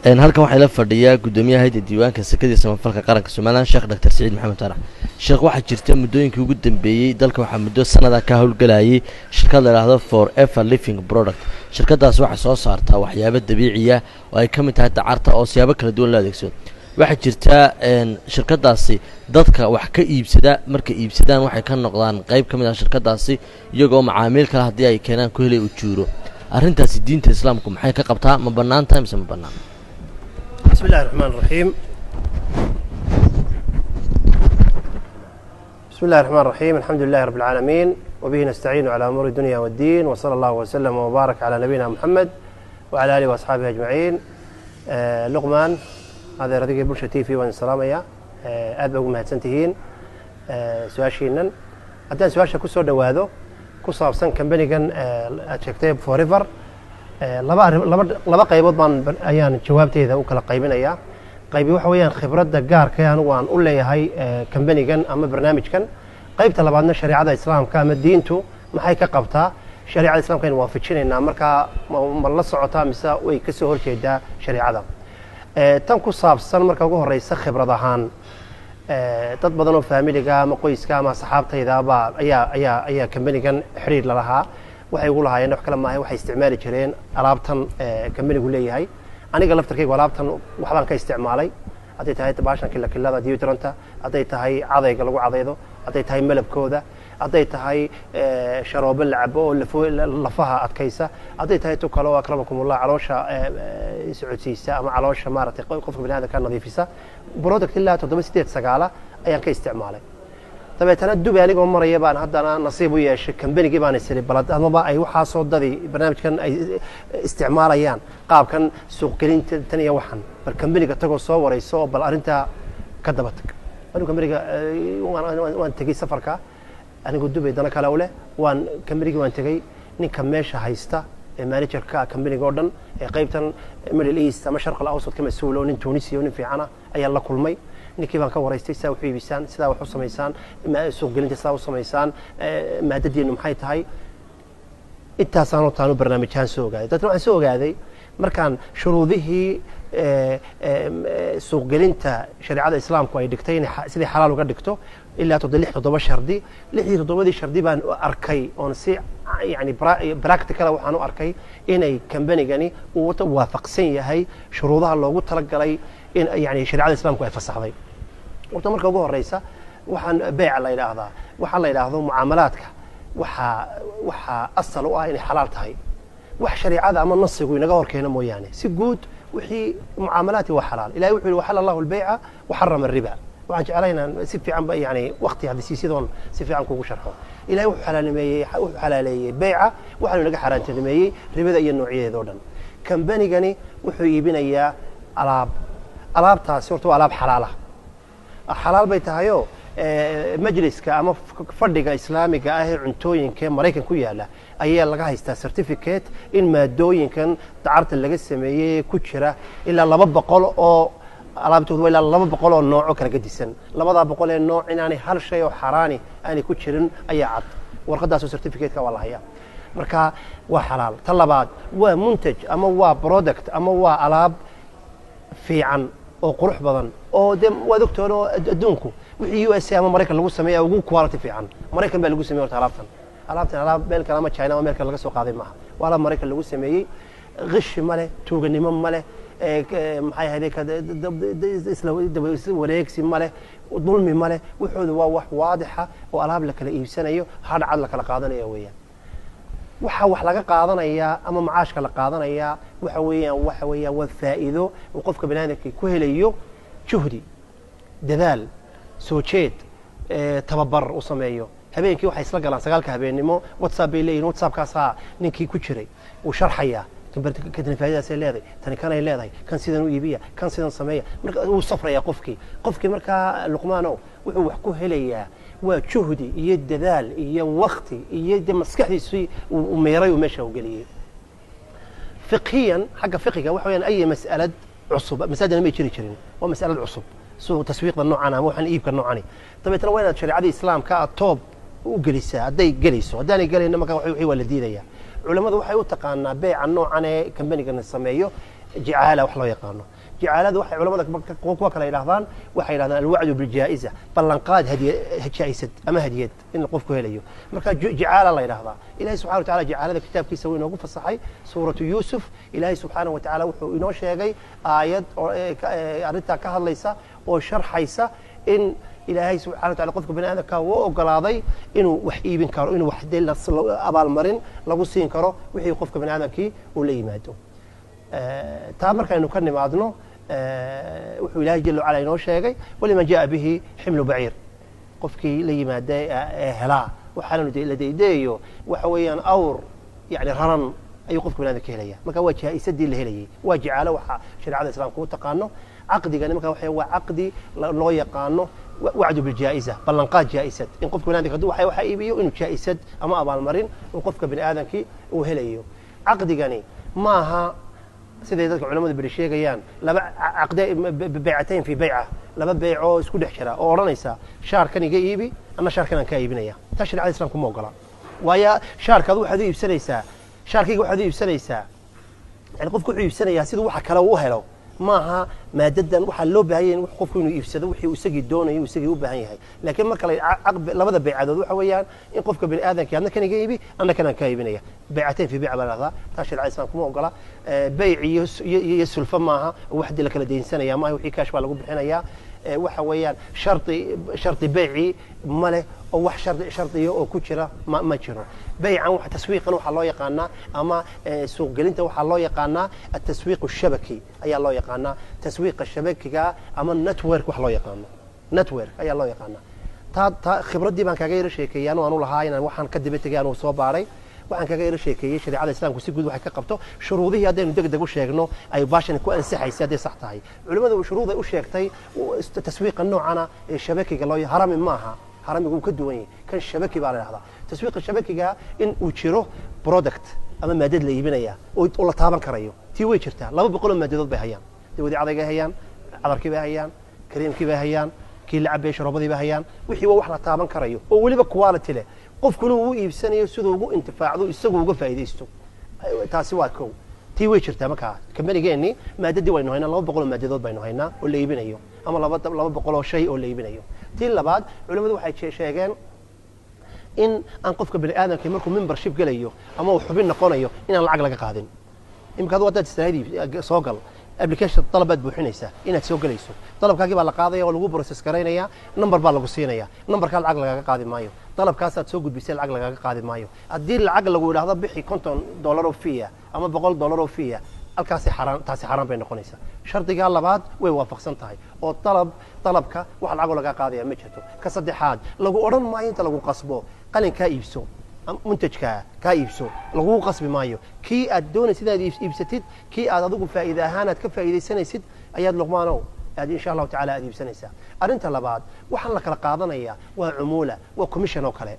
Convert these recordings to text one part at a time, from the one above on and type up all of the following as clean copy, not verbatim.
Halkan waxaa ila fadhiyaa guddoomiyaha hayadda diiwaanka sakadii samafalka qaranka Somaliland, Sheekh Dr Siciid Maxamed Faarax. Sheekh, waxaa jirta muddooyinkii ugu dambeeyey dalka waxaa muddo sanada ka howlgelayay shirkad la idhaahdo For Ever Living Product. Shirkadaas waxay soo saartaa waxyaabo dabiiciya oo ay ka mid tahay dacarta oo siyaabo kala duwan loo adeegsado. Waxaa jirtaa shirkadaasi dadka wax ka iibsada markay iibsadaan waxay ka noqdaan qeyb ka mid ah shirkadaasi, iyagoo macaamiil kale haddii ay keenaan ku helay ujuuro. Arrintaasi diinta islaamku maxay ka qabtaa? Ma bannaan tahay mise ma bannaan? بسم الله الرحمن الرحيم. بسم الله الرحمن الرحيم. الحمد لله رب العالمين، وبه نستعين على أمور الدنيا والدين، وصلى الله وسلم وبارك على نبينا محمد وعلى آله وأصحابه أجمعين. Luqmaan, adeer, adigii Bulsha TV waan salaamaya. Aad baa ugu mahadsantihiin su-aashiinan. Haddaan su-aasha ku soo dhowaado ku saabsan kambanigan aad sheegtay Forever, laba arrin, laba qaybood baan ayaan jawaabteeda u kala qaybinayaa. Qaybi waxa weeyaan khibradda gaarka ee anigu aan u leeyahay kambanigan ama barnaamijkan. Qaybta labaadna shareecada islaamka ama diintu maxay ka qabtaa, shareecada islaamka aynu waafajinaynaa markaa ma la socotaa mise way ka soo horjeedaa shareecada. Tan ku saabsan marka ugu horeysa, khibrad ahaan, dad badan oo faamiliga ama qoyska ama asxaabtayda baa ayaa kambanigan xiriir lalahaa. Waxay ugu lahaayeen wax kale maaha, waxay isticmaali jireen alaabtan kambanigu leeyahay. Aniga laftarkaygu alaabtan waxbaan ka isticmaalay, hadday tahay baashan kilakilada deodoranta, hadday tahay cadayga lagu cadaydo, hadday tahay malabkooda, hadday tahay sharoobo la cabo oo lafaha adkaysa, hadday tahay tu kale oo, akramakumullah, caloosha socodsiisa ama caloosha maaragtay qofka bini aadamka nadiifisa. Product ilaa toddoba, sideed, sagaala ayaan ka isticmaalay. Dabeetana Dubay anigoo maraya baan haddana nasiib u yeeshay kambanigii baan isiri balad amaba ay waxaasoo dadi barnaamijkan ay isticmaalayaan, qaabkan suuqgelinta tan iyo waxan, bal kambaniga tagoo soo warayso oo bal arrintaa ka daba tag. Anigu kambaniga waan tegey safarka anigu Dubay dana kale u leh. Waan kambanigii waan tegey. Ninka meesha haysta ee managerka kambaniga oo dhan ee qaybtan Middle East ama Sharq al Awsat ka mas-uul, oo nin Tunisia oo nin fiicana, ayaan la kulmay. Ninkii baan ka waraystay sidaa wax u iibisaan, sidaa wax u samaysaan, suuqgelinta sidaa u samaysaan, maadadiinu maxay tahay. Intaasaan taanu barnaamijyahaan soo ogaaday. Dadna waxaan soo ogaaday markaan shuruudihii suuqgelinta shareecada islaamku ay dhigtay inay sidai xalaal uga dhigto, ilaa lix, toddoba shardi, lixdii toddobadii shardi baan u arkay oon si yani practical waxaan u arkay inay kambanigani uu waafaqsan yahay shuruudaha loogu talagalay in yani shareecada islaamku ay fasaxday. Horta marka ugu horeysa, waxaan beyca la yidhaahdaa, waxaa la yidhaahdo mucaamalaadka, waxaa asal u ah inay xalaal tahay wax shareecada ama nasigu inaga hor keeno mooyaane. Si guud wixii mucaamalaati waa xalaal. Ilahay wuxuu yihi: "Waxala allahu albayca waxarama ariba." Waxaan jeclahay inaan si fiican ba yani waqti hadisiisidoon si fiican kugu sharxo. Ilahay wuxuu xalaalimeeyey, wuxuu xalaaleeyey beyca, waxaanu inaga xaaraantinimeeyey ribada iyo noocyadeeda oo dhan. Kambanigani wuxuu iibinayaa alaab. Alaabtaasi horta waa alaab xalaala, xalaal bay tahayoo majliska ama fadhiga islaamiga ah ee cuntooyinka ee Maraykan ku yaala ayaa laga haystaa certificate in maadooyinkan dacarta laga sameeyey ku jira ilaa 200 oo alaabtoodu waa ilaa 200 oo nooc oo kala gedisan. 200 ee nooc inaanay hal shay oo xaaraani aanay ku jirin ayaa cad. Warqadaasoo certificate-ka waa la hayaa. Marka waa xalaal. Ta labaad, waa muntaj ama waa product ama waa alaab fiican oo qurux badan oo dee waad ogtoon oo adduunku wixii USA ama Maraykan lagu sameeya ugu quality fiican. Maraykan baa lagu sameeyey horta alaabtan. Alaabtan alaab meel kale ama China ama meel kale laga soo qaaday maaha, waa alaab Maraykan lagu sameeyey. Qishi ma leh, tuuganimo ma leh, maxay ahayd, isla wareegsi ma leh, dulmi ma leh. Wuxooda waa wax waadixa oo alaab la kala iibsanayo, hadh cad la kala qaadanayo weeyaan. Waxa wax laga qaadanayaa ama macaashka la qaadanayaa waxa weeyaan waa faa'iido uu qofka bani aadamka ku helayo juhdi, dadaal, soo jeed, tababar uu sameeyo. Habeenkii waxay isla galaan 9-ka habeennimo. WhatsApp bay leeyihin. WhatsAppkaasaa ninkii ku jiray uu sharxayaa: tani faa'iidadaasay leedahay, tani kanay leedahay, kan sidan u iibiya, kan sidan sameeya. Marka wuu safrayaa qofkii. Qofkii markaa, Luqmaanow, wuxuu wax ku helayaa waa juhdi iyo dadaal iyo wakti iyo de maskaxdiisii uu meeray uu meesha u geliyey. Fiqhiyan, xagga fiqiga, waxa weeyaan ay mas'alad cusub. Masaajidna may jiri jirin, waa mas'alad cusub suuq taswiiqda noocan ama waxaan iibka noocani. Dabeetna waa inaad shareecadii islaamka aad toob u gelisaa hadday gelayso. Haddaanay gelayna, marka wixii waa la diidayaa. Culammadu waxay u taqaanaa beeca noocan ee kambanigana sameeyo. Jicaala wax loo yaqaano, jicaalada waxay culamada kuwa kale yidhahdaan, waxay yidhahdaan alwacdu biljaa'iza, ballanqaad hadiya, jaa'isad ama hadiyad in qofku helayo. Marka jicaala la yidhahdaa. Ilahay subxana wa tacala jicaalada kitaabkiisa wuu inoogu fasaxay. Suuratu Yuusuf Ilaahay subxaana wa tacaala wuxuu inoo sheegay aayad oo arrintaa ka hadlaysa oo sharxaysa in Ilaahay subxana wa tacala qofka bani aadamka uu ogolaaday inuu wax iibin karo, inuu wax dee abaalmarin lagu siin karo wixii qofka bani aadamkii uu la yimaado. Taa markaynu ka nimaadno, wuxuu Ilaahay jala wacala inoo sheegay: waliman jaءa bihi ximlu baciir. Qofkii la yimaada ee helaa waxaana la deydeeyo, waxa weeyaan awr yani raran ayuu qofka bani aadamka helaya. Marka waa jaa'isadii la helayay, waa jicaalo waxa shareecada Islaamka u taqaano. Caqdigani marka waxa waa caqdi loo yaqaano wacdu biljaa'iza, ballanqaad jaa'isad, in qofka bani aadamka hadduu waxa iibiyo inuu jaa'isad ama abaalmarin uu qofka bani aadamkii uu helayo. Caqdigani maaha, siday dadka culamadu beri sheegayaan, laba caqde, baycatayn fi bayca, laba beycoo isku dhex jira oo odhanaysa shaarkan iga iibi, anna shaarkan aan kaa iibinaya. Taa sharecada Islamku ma ogola. Waayo shaarkaadu waxaad u iibsanaysaa, shaarkayga waxaad u iibsanaysaa, yani qofku wuxuu iibsanayaa siduu waxa kale u helo. Maaha maadadan waxaa loo baahan yahay in qofku inuu iibsado wixii uu isagii doonayo, uu isagii u baahan yahay. Laakiin marka la labada baycadood waxa weeyaan in qofka bani aadamkii adna kan iga iibi, anna kan aan kaa iibinaya. Baycatayn fi bayc baa la dhahdaa. Taa sharecada Islaamku ma ogola. Bayc iyo sulfa maaha oo wax dee la kala deynsanaya maaha, wixii kaash baa lagu bixinayaa. Waxa weeyaan shardi beyci ma leh oo wax shardiya oo ku jira ma jiro. Beycan waxa taswiiqan waxaa loo yaqaanaa ama suuqgelinta waxaa loo yaqaanaa ataswiiq shabaki ayaa loo yaqaanaa, taswiiqa shabakiga ama network wax loo yaqaano, network ayaa loo yaqaanaa. Taa khibraddii baan kaaga yaro sheekeeyey anu aanu lahaa inaan waxaan ka daba tegay, anuu soo baaray, waxaan kaga yaro sheekeeyey shareecada Islaamku si guud waxay ka qabto. Shuruudihii haddaynu deg deg u sheegno ay baashan ku ansaxaysay hadday sax tahay, culimmadu shuruuday u sheegtay taswiiqa noocana ee shabakiga loo harami maaha, haramigu wuu ka duwan yahay, kan shabaki baa la dhahdaa. Taswiiqa shabakiga in uu jiro product ama maadad la iibinaya oo la taaban karayo. Tii way jirtaa, 200 oo maadadood bay hayaan. Dawadii cadaygay hayaan, cadarkii bay hayaan, kariimkii bay hayaan, kii la cabay, sharoobadii bay hayaan. Wixii waa wax la taaban karayo oo weliba quality leh, qofkuna uu iibsanayo siduu ugu intifaacdo, isagu uga faa'iidaysto. Taasi waa kow, tii way jirtaa. Markaa kambanigeenni maadadii waynu haynaa, 200 oo maadadood baynu haynaa oo la iibinayo ama 200 oo shay oo la iibinayo. Tii labaad, culimmadu waxay sheegeen in aan qofka bani aadamka markuu membership gelayo ama uu xubin noqonayo inaan lacag laga qaadin. Imika adu haddaad istiraahid soo gal application, dalabaad buuxinaysaa inaad soo gelayso, dalabkaagii baa la qaadaya oo lagu process garaynaya, number baa lagu siinaya, numberkaa lacag lagaga qaadi maayo. Dalabkaasaad soo gudbisay lacag lagaga qaadi maayo. Haddii lacag lagu yidhaahdo bixi $50 oo fee ah ama $100 oo fee ah, halkaasi xaaraan, taasi xaaraan bay noqonaysaa. Shardigaa labaad way waafaqsan tahay oo dalabka wax lacagoo lagaa qaadaya ma jirto. Ka saddexaad, lagu odhan maayo inta lagu qasbo qalinkaa iibso, muntajkaa kaa iibso, lagugu qasbi maayo. Kii aad doonaysid inaad iibsatid, kii aad adigu faa'iide ahaan aad ka faa'iidaysanaysid ayaad, Luqmaanow, aad insha Allahu tacala aad iibsanaysaa. Arrinta labaad, waxaan la kala qaadanayaa waa cumuula, waa commission oo kale.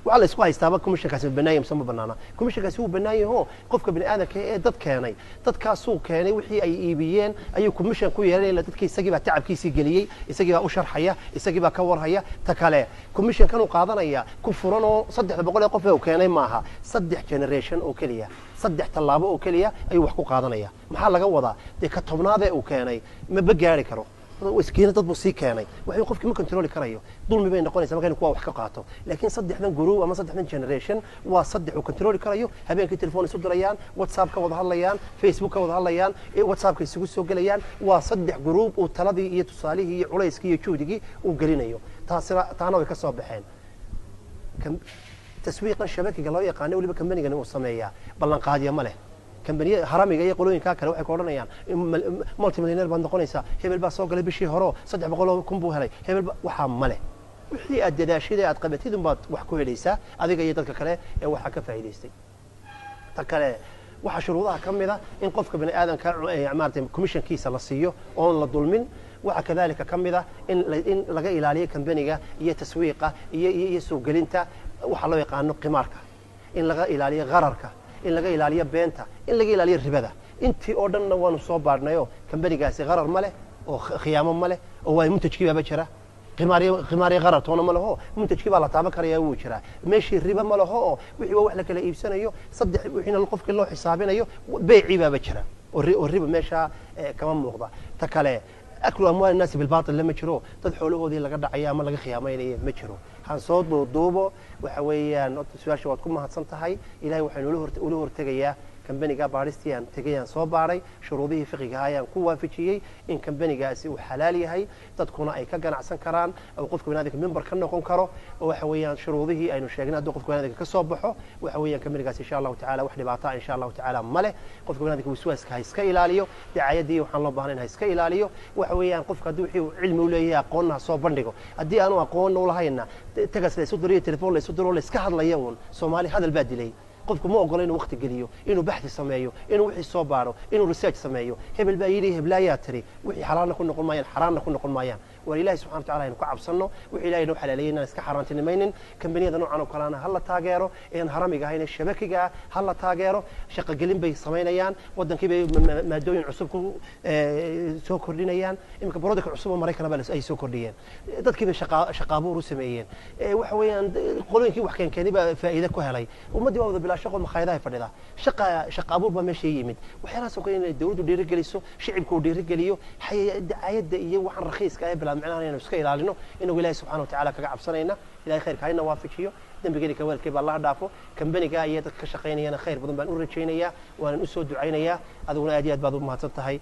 Waxaa la isku haystaaba commissionkaasi ma bannaan yahay mise ma bannaana. Commissionkaasi wuu bannaan yaho. Qofka bini aadamka ee dad keenay, dadkaasuu keenay, wixii ay iibiyeen ayuu commission ku yeelanaya. Dadkii isagii baa tacabkiisii geliyey, isagii baa u sharxaya, isagii baa ka warhaya. Ta kale, commissionkan uu qaadanaya ku furan oo 300 ee qof ee uu keenay maaha, saddex generation oo keliya, saddex tallaabo oo keliya ayuu wax ku qaadanaya. Maxaa laga wadaa? Dee ka 10aad ee uu keenay maba gaari karo iskiina, dad buu sii keenay, waxay qofkii ma controli karayo, dulmi bay noqonaysa marka inu kuwa wax ka qaato. Laakiin saddexdan group ama saddexdan generation waa saddex uu controli karayo. Habeenkii telefoon isu dirayaan, WhatsApp ka wada hadlayaan, Facebook ka wada hadlayaan, WhatsAppka isugu soo gelayaan. Waa saddex group uu taladii iyo tusaalihii iyo culayskii iyo juhdigii uu gelinayo. Taasina taana way ka soo baxeen. Taswiiqan shabakiga loo yaqaano weliba kambanigani uu sameeyaa ballanqaadya ma leh. Kambaniya haramiga iyo qolooyinkaa kale waxay ku odhanayaan multimillionaire baad noqonaysaa, hebel baa soo galay bishii hore 300,000 buu helay, hebel waxaa ma leh. Wixii aad dadaashida aad qabatid unbaad wax ku helaysaa, adiga iyo dadka kale ee waxaa ka faa'iidaystay. Ta kale, waxaa shuruudaha ka mid a in qofka bani aadamka maaragtay commissionkiisa la siiyo oon la dulmin. Waxaa kadalika ka mid a in laga ilaaliyo kambaniga iyo taswiiqa iyo suuqgelinta waxaa loo yaqaano qimaarka, in laga ilaaliyo qararka, in laga ilaaliyo beenta, in laga ilaaliyo ribada. Intii oo dhanna waanu soo baadhnayoo kambanigaasi qarar ma leh oo khiyaamo ma leh oo waa muntajkii baaba jira. Qimaaryo qarar toona ma laho, muntajkii baa la taaban karaya, wuu jiraa. Meeshii riba ma laho oo wixii waa wax la kala iibsanayo, saddex wixiina qofkii loo xisaabinayo, beecii baaba jira. Oo riba meesha kama muuqda. Ta kale, أكل أموال الناس بالباطل lama jiro, dad xoolahoodii laga dhacaya ama laga khiyaamaynaya ma jiro. Han soo duuduubo, waxa weeyaan su-aasha waad ku mahadsan tahay. Ilahay waxaynu ula hortegayaa kambaniga baadhistii aan tegay, aan soo baadhay, shuruudihii fiqiga ayaan ku waafajiyey in kambanigaasi uu xalaal yahay, dadkuna ay ka ganacsan karaan, oo qofka banaadamka member ka noqon karo. Oo waxa weeyaan shuruudihii aynu sheegnay hadduu qofka banaadamka ka soo baxo, waxa weeyaan kambanigaasi insha Allahu tacala wax dhibaata insha Allahu tacala ma leh. Qofka banaadamka waswaaska ha iska ilaaliyo, dacaayadii waxaan loo baahnayn ha iska ilaaliyo. Waxa weeyaan qofka haddii wixii uu cilmi u leeyahay aqoonna ha soo bandhigo, haddii aanu aqoonna u lahayna tagas la isu diro iyo telefoon la isu diro, la iska hadlaya uun. Soomaali hadal baa dilay. Qofku ma ogola inuu waqti geliyo, inuu baxthi sameeyo, inuu wixii soo baaro, inuu research sameeyo. Hebel baa yidhi, heblaayaa tiri, wixii xalaalna ku noqon maayaan, xaraamna ku noqon maayaan. War Ilahi subxana wa tacala aynu ka cabsanno, wixii Ilahay noo xalaaleeyay inaan iska xaaraantinimaynin. Kambaniyada noocan oo kalena ha la taageero, een haramiga ahayn ee shabakiga ah ha la taageero. Shaqogelin bay samaynayaan, waddankii bay maadooyin cusub ku soo kordhinayaan. Iminka product cusub oo Maraykana baa ay soo kordhiyeen, dadkii bay shaqaabuur u sameeyeen. Waxa weeyaan qolooyinkii wax keenkeenay baa faa'iide ku helay, ummaddii waa wada bilaa shaqo, makhaayadaha fadhida, shaqa abuur baa meesha yimid. Waxyaalahaas oo kale inay dawladdu dhiirigeliso, shicibku uu dhiirigeliyo, dacaayadda iyo waxaan rakhiiska ah ee bilaa micnaha inaynu iska ilaalino, inagu Ilahi subxana wa tacala kaga cabsanayna. Ilahay khayrka hayna waafajiyo, dembigeeni ka waalkay baa Allaha dhaafo. Kambaniga iyo dadka ka shaqaynayana khayr badan baan u rajaynayaa, waanan usoo ducaynayaa. Adiguna aad iyo aad baad u mahadsan tahay.